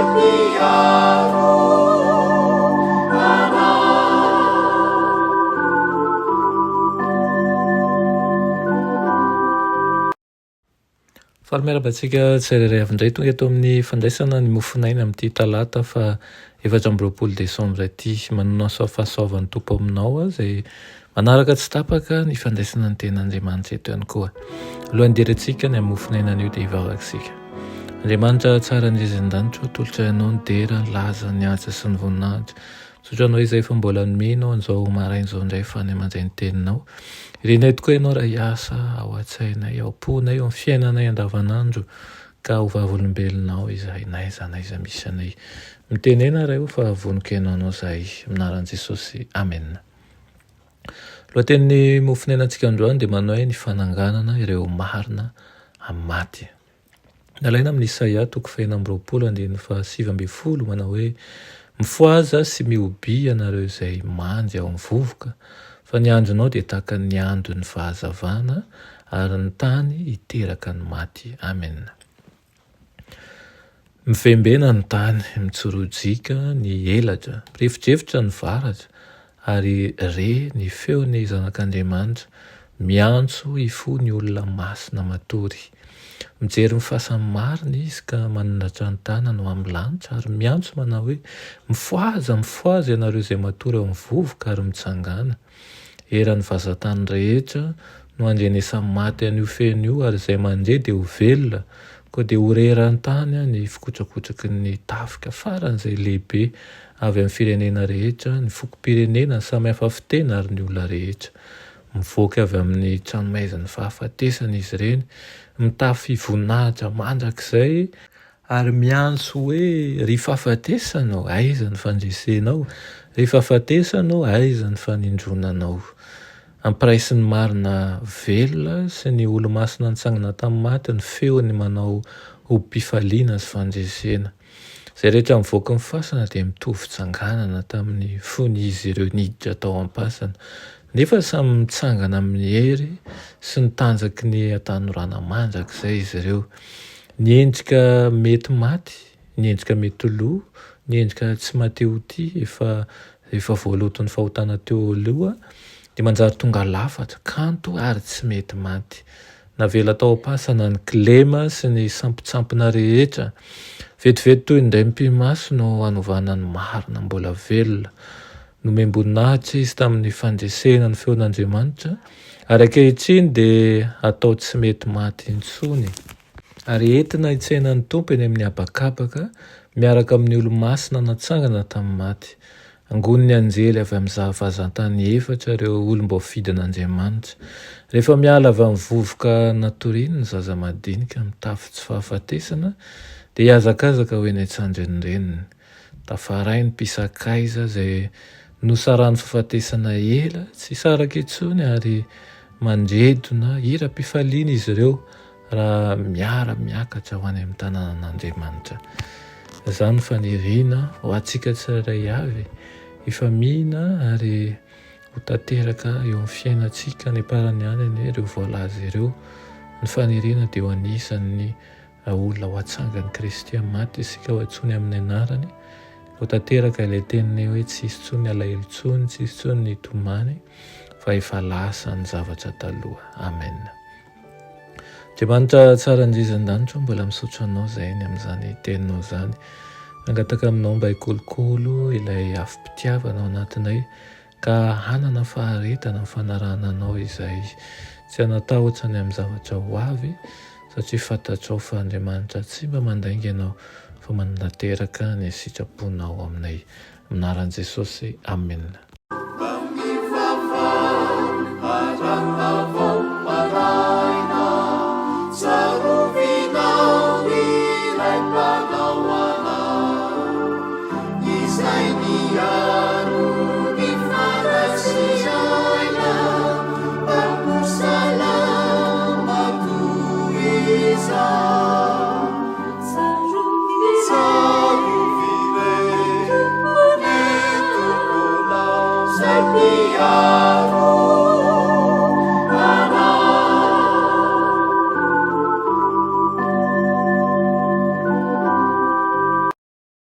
mpiaro anay. Faly miarahaba antsika tsirairay avy indray tonga eto amin'ny fandraisana ny mofonaina amin'ity talata fa 24 desambra ity. Manana ny fahasoavan'ny Tompo aminao aho izay manaraka tsy tapaka ny fandraisana ny tenin'Andriamanitra eto ihany koa. Alohan'ny hidirantsika ny amin'ny mofonaina anio dia hivavaka isika. Andriamanitra tsara indrindra izay an-danitra, atolotra Ianao ny dera, ny laza, ny haja sy ny voninahitra. Misaotra anao izay efa mbola nomena an'izao maraina izao indray fa any mandray ny teninao. Irinay tokoa ianao raha hiasa ao an-tsainay, ao am-ponay, eo amin'ny fiainanay andavanandro ka ho vavolombelonao izahay na aiza na aiza misy anay. Mitenena Ray o fa vonon-kihaino anao izahay. Amin'ny anaran'i Jesosy. Amena. Lohatenin'ny mofon'ainantsika androany dia manao hoe ny fananganana ireo marina amin'ny maty. Nalaina amin'i Isaia toko fahenina amby 20 andininy faha-19 manao hoe, Mifohaza sy mihobia ianareo izay mandry ao amin'ny vovoka, fa ny andronao dia tahaka ny andon'ny fahazavana, ary ny tany hiteraka ny maty. Amena. Mivembena ny tany, mitsorojika ny elatra, mirefodrefotra ny varatra, ary re ny feon'ny Zanak'Andriamanitra miantso hifoha ny olona masina matory. Mijery ny fasan'ny marina izy ka manandratra ny tanany ho amin'ny lanitra ary miantso manao hoe, Mifohaza, mifohaza ianareo izay matory ao amin'ny vovoka ary mitsangàna. Eran'ny vazan-tany rehetra no handrenesan'ny maty an'io feno io ary izay mandre dia ho velona, koa dia ho re eran-tany ny fikotrakotraky ny tafika faran'izay lehibe avy amin'ny firenena rehetra, ny fokom-pirenena, ny samy hafa fiteny ary ny olona rehetra. Mivoaka avy amin'ny tranomaizin'ny fahafatesana izy ireny, mitafy voninahitra mandrakizay, ary miantso hoe, Ry fahafatesana ô, aiza ny fandresenao? Ry fahafatesana ô, aiza ny fanindronanao? Ampiraisin'ny marina velona sy ny olo-masina nitsangana tamin'ny maty ny feony manao hobim-pifaliana sy fandresena. Izay rehetra mivoaka ny fasana dia mitovy tsanganana tamin'ny fony izy ireo niditra tao am-pasana, nefa samy mitsangana amin'ny hery sy ny tanjaky ny hatanorana mandrakizay izy ireo. Ny endrika mety maty, ny endrika mety lo, ny endrika tsy matehotia efa efa voaloton'ny fahotana teo aloha dia manjary tonga lafatra, kanto ary tsy mety maty. Navela tao am-pasana ny kilema sy ny sampontsampona rehetra. Vetivety toy ny indray mipi-maso no hanovana ny marina mbola velona. Nomem-boninahitra izy tamin'ny fandresena ny feon'Andriamanitra, ary ankehitriny dia atao tsy mety maty intsony. Ary entina hitsena ny Tompo eny amin'ny habakabaka, miaraka amin'ny olo-masina natsangana tamin'ny maty. Angonin'ny anjely avy amin'ny vazan-tany efatra ireo olom-boafidin'Andriamanitra. Rehefa miala avy amin'ny vovoka natoriany ny zaza madinika mitafy tsy fahafatesana, dia hihazakazaka ho eny an-tsandrin'ny reniny. Tafaray ny mpisakaiza izay nosarahan'ny fahafatesana ela, tsy hisaraka intsony ary mandredona hiram-pifaliana izy ireo raha miara-miakatra ho any amin'ny tanànan'Andriamanitra. Izany no faniriana ho antsika tsirairay avy, hifamihina ary ho tanteraka eo amin'ny fiainantsika any am-parany any anie ireo voalaza ireo. Ny faniriana dia ho anisan'ny olona ho atsangan'i Kristy amin'ny maty isika, ho antsoiny amin'ny anarany. Ho tanteraka ilay teniny hoe tsy hisy intsony ny alahelo intsony, tsy hisy intsony ny tomany, fa efa lasa ny zavatra taloha. Amen. Andriamanitra tsara indrindra an-danitra, mbola misaotra anao izahay ny amin'izany teninao izany. Mangataka aminao mba hikolokolo ilay afom-pitiavana ao anatinay ka hanana faharetana amin'ny fanarahana anao izahay. Tsy hanatahotra ny amin'ny zavatra ho avy satria fantatrao fa Andriamanitra tsy mba mandainga ianao fa manatanteraka ny sitraponao aminay. Amin'ny anaran'i Jesosy, amena.